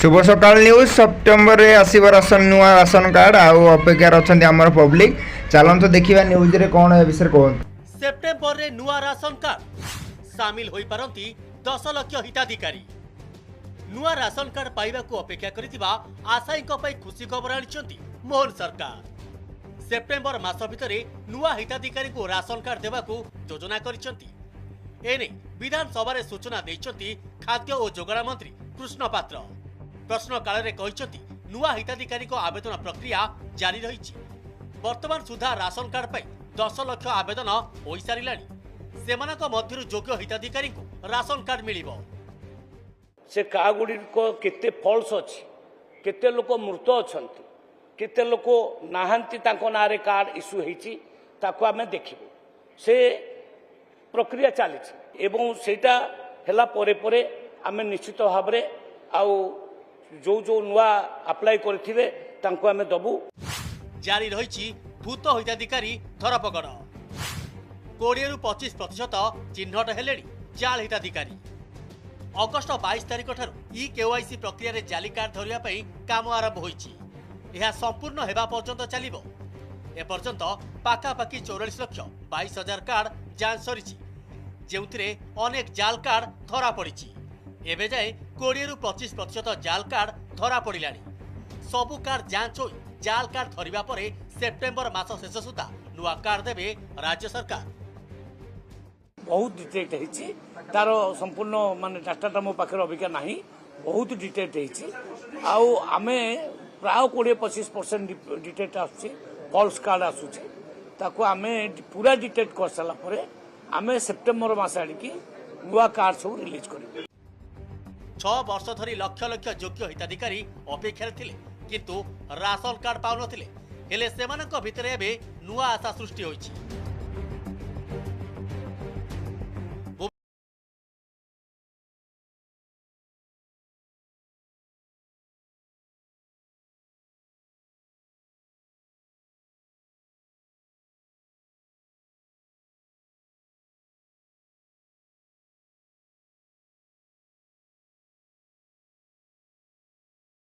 ଶୁଭ ସକାଳ ନ୍ୟୁଜ୍। ସେପ୍ଟେମ୍ବରରେ ଆସିବ ରାସନ, ନୂଆ ରାସନ କାର୍ଡ଼। ଆଉ ଅପେକ୍ଷାରେ ଅଛନ୍ତି ଆମର ପବ୍ଲିକ। ଚାଲନ୍ତୁ ଦେଖିବା ନ୍ୟୁଜ୍ରେ କ'ଣ ଏ ବିଷୟରେ କୁହନ୍ତୁ। ସେପ୍ଟେମ୍ବରରେ ନୂଆ ରାସନ କାର୍ଡ, ସାମିଲ ହୋଇପାରନ୍ତି 10 ଲକ୍ଷ ହିତାଧିକାରୀ। ନୂଆ ରାସନ କାର୍ଡ ପାଇବାକୁ ଅପେକ୍ଷା କରିଥିବା ଆଶାୟୀଙ୍କ ପାଇଁ ଖୁସି ଖବର ଆଣିଛନ୍ତି ମୋହନ ସରକାର। ସେପ୍ଟେମ୍ବର ମାସ ଭିତରେ ନୂଆ ହିତାଧିକାରୀଙ୍କୁ ରାସନ କାର୍ଡ ଦେବାକୁ ଯୋଜନା କରିଛନ୍ତି। ଏନେଇ ବିଧାନସଭାରେ ସୂଚନା ଦେଇଛନ୍ତି ଖାଦ୍ୟ ଓ ଯୋଗାଣ ମନ୍ତ୍ରୀ କୃଷ୍ଣ ପାତ୍ର। ପ୍ରଶ୍ନକାଳରେ କହିଛନ୍ତି, ନୂଆ ହିତାଧିକାରୀଙ୍କ ଆବେଦନ ପ୍ରକ୍ରିୟା ଜାରି ରହିଛି। ବର୍ତ୍ତମାନ ସୁଦ୍ଧା ରାସନ କାର୍ଡ ପାଇଁ 10 ଲକ୍ଷ ଆବେଦନ ହୋଇସାରିଲାଣି। ସେମାନଙ୍କ ମଧ୍ୟରୁ ଯୋଗ୍ୟ ହିତାଧିକାରୀଙ୍କୁ ରାସନ କାର୍ଡ ମିଳିବ। ସେ କାର୍ଡ ଗୁଡ଼ିକ କେତେ ଫଲ୍ସ ଅଛି, କେତେ ଲୋକ ମୃତ ଅଛନ୍ତି, କେତେ ଲୋକ ନାହାନ୍ତି, ତାଙ୍କ ନାଁରେ କାର୍ଡ ଇସ୍ୟୁ ହେଇଛି, ତାକୁ ଆମେ ଦେଖିବୁ। ସେ ପ୍ରକ୍ରିୟା ଚାଲିଛି ଏବଂ ସେଇଟା ହେଲା ପରେ ପରେ ଆମେ ନିଶ୍ଚିତ ଭାବରେ ଆଉ ଯେଉଁ ଯେଉଁ ନୂଆ ଆପ୍ଲାଏ କରିଥିବେ, ତାଙ୍କୁ ଆମେ ଦେବୁ। ଜାରି ରହିଛି ଭୂତ ହିତାଧିକାରୀ ଧରପଗଡ଼। 20ରୁ 25% ଚିହ୍ନଟ ହେଲେଣି ଜାଲ ହିତାଧିକାରୀ। ଅଗଷ୍ଟ 22 ତାରିଖ ଠାରୁ ଇ କେୱାଇସି ପ୍ରକ୍ରିୟାରେ ଜାଲି କାର୍ଡ ଧରିବା ପାଇଁ କାମ ଆରମ୍ଭ ହୋଇଛି। ଏହା ସମ୍ପୂର୍ଣ୍ଣ ହେବା ପର୍ଯ୍ୟନ୍ତ ଚାଲିବ। ଏପର୍ଯ୍ୟନ୍ତ ପାଖାପାଖି 44,22,000 କାର୍ଡ ଯାଞ୍ଚ ସରିଛି, ଯେଉଁଥିରେ ଅନେକ ଜାଲ କାର୍ଡ ଧରାପଡ଼ିଛି। ଏବେ ଯାଏ 20ରୁ 25% ଜାଲ କାର୍ଡ ଧରାପଡ଼ିଲାଣି। ସବୁ କାର୍ଡ ଯାଞ୍ଚ ହୋଇ ଜାଲ କାର୍ଡ ଧରିବା ପରେ ସେପ୍ଟେମ୍ବର ମାସ ଶେଷ ସୁଦ୍ଧା ନୂଆ କାର୍ଡ ଦେବେ ରାଜ୍ୟ ସରକାର। ବହୁତ ଡିଟେକ୍ଟ ହେଇଛି। ତାର ସମ୍ପୂର୍ଣ୍ଣ ମାନେ ଡାଟାଟା ମୋ ପାଖରେ ଅବିକା ନାହିଁ। ବହୁତ ଡିଟେକ୍ଟ ହେଇଛି ଆଉ ଆମେ ପ୍ରାୟ 20-25% ଡିଟେକ୍ଟ ଆସୁଛି, ଫଲ୍ସ କାର୍ଡ ଆସୁଛି। ତାକୁ ଆମେ ପୁରା ଡିଟେକ୍ଟ କରିସାରିଲା ପରେ ଆମେ ସେପ୍ଟେମ୍ବର ମାସ ଆଡ଼ିକି ନୂଆ କାର୍ଡ ସବୁ ରିଲିଜ୍ କରିବୁ। 6 ବର୍ଷ ଧରି ଲକ୍ଷ ଲକ୍ଷ ଯୋଗ୍ୟ ହିତାଧିକାରୀ ଅପେକ୍ଷାରେ ଥିଲେ, କିନ୍ତୁ ରାସନ କାର୍ଡ ପାଉନଥିଲେ। ହେଲେ ସେମାନଙ୍କ ଭିତରେ ଏବେ ନୂଆ ଆଶା ସୃଷ୍ଟି ହୋଇଛି।